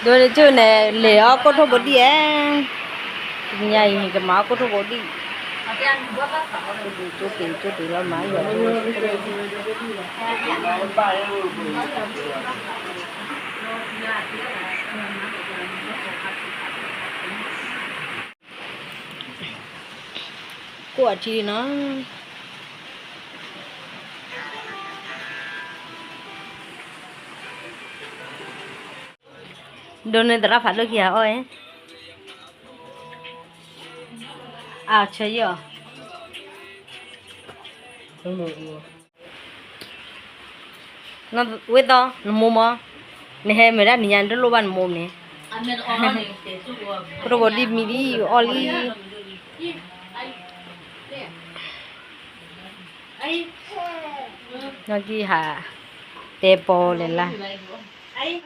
ယိၤန့ၣ် ကၠိန့ၣ် လဲၤအီၣ်ကိၣ်ထိၣ်ဘိဒံၣ်ဧါ, ညါအံၤန့ၣ် ကမၤအီၣ်ကိၣ်ထိၣ်ဘိဒံၣ်, ကၠိတ့ၢ်ကၠိတ့ၢ်လီၤမၤယိၤ ကိၣ်အထံနီၤ, ဒိးန့ၢ်သရၣ်ဖးဒိၣ်ခံဂၤအီၣ်, အဆၢယီၤ, ဝ့ၢ်သီ နမိၢ်မီၤ, နဟဲမ့ၢ်ဒၣ်နံၤညါ နတလိၣ်ဘၣ်နမိၢ်န့ၣ်, ကိၣ်ထိၣ်ဘိဒံၣ်မံဒံး အီၣ်လံ, နီၢ်ကံၢ်ဟး တဲပီလဲၤလၢ်